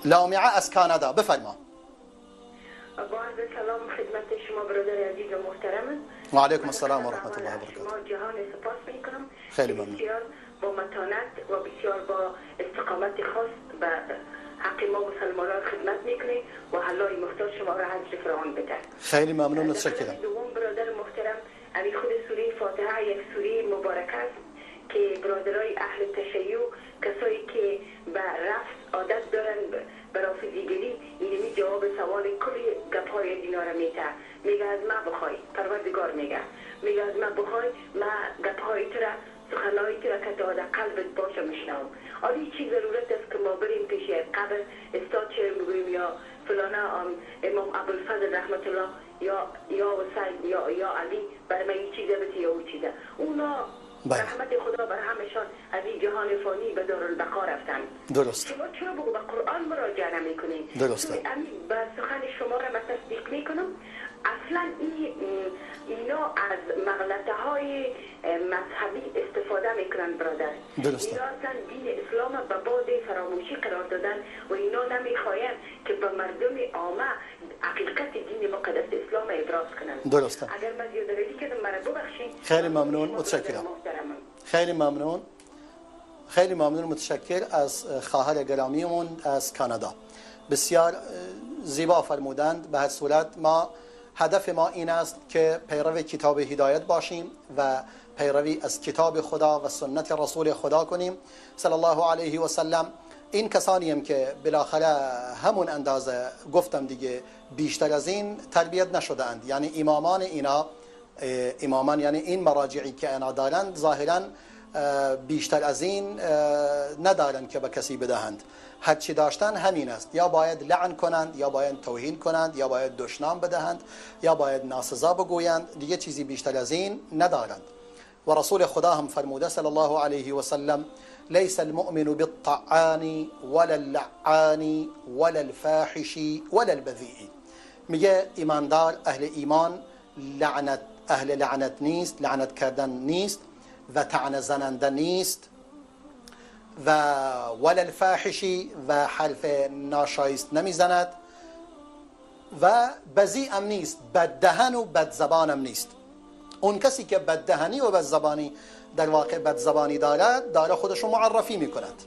لامعه از کانادا، بفرما. با عرض سلام خدمت شما برادر عزیز و محترم. و علیکم السلام و رحمت الله و برکاته. شما جهان سپاس میکنم. خیلی ممنون. بسیار با متانت و بسیار با استقامت خاص به حق ما مسلمانان خدمت میکنید و حلای مختار شما را حضرت فرعون بده. خیلی ممنون، متشکرم. دوم برادر محترم، امی خود سوره فاتحه یک سوره مبارک است که برادرای اهل تشیع، کسایی که به رفض عادت دارن، به رافضیگری، اینمی جواب سوال کلی گپای دینا را میته. میگه از ما بخوای، پروردگار میگه، میگه از ما بخوای، ما گپهای تو را، سخنهایی تو را که تا در قلبت باشه میشنوم. آلی چی ضرورت است که ما بریم پیش یک قبر استاد چه میگوییم یا فلانه امام ابوالفضل رحمت الله یا حسین یا علی برای من این چیزه بده یا او چیزه. اونا بله. رحمت خدا بر همشان از این جهان فانی به دارالبقا رفتن. درست. شما چرا به قرآن مراجعه نمی‌کنید؟ درسته. به سخن شما را من تصدیق میکنم. اصلا اینا از مغلطه های مذهبی استفاده میکنن برادر. درسته. اینا اصلا دین اسلام به باد فراموشی قرار دادن و اینا نمیخواین که به مردم عامه حقیقت دین مقدس اسلام ابراز کنن. درسته. اگر من زیاده روی کردم مرا ببخشید. خیلی ممنون، متشکرم. خیلی ممنون، خیلی ممنون، متشکر از خواهر گرامیمون از کانادا. بسیار زیبا فرمودند. به هر صورت ما هدف ما این است که پیرو کتاب هدایت باشیم و پیروی از کتاب خدا و سنت رسول خدا کنیم صلی الله علیه و سلم. این کسانی هم که بالاخره همون اندازه گفتم دیگه بیشتر از این تربیت نشدند، یعنی امامان اینا، امامان یعنی این مراجعی که اینا دارند ظاهرا بیشتر از این ندارند که به کسی بدهند. هرچی داشتن همین است، یا باید لعن کنند، یا باید توهین کنند، یا باید دشنام بدهند، یا باید ناسزا بگویند، دیگه چیزی بیشتر از این ندارند. و رسول خدا هم فرموده صلی الله علیه و سلم: لیس المؤمن بالطعان ولا اللعان ولا الفاحش ولا البذیء. میگه ایماندار، اهل ایمان، لعنت، اهل لعنت نیست، لعنت کردن نیست و طعنه زننده نیست و ولا الفاحشی و حرف ناشایست نمیزند و بذیء هم نیست، بددهن و بدزبانم نیست. اون کسی که بددهنی و بدزبانی در واقع بدزبانی دارد، داره خودش رو معرفی میکند.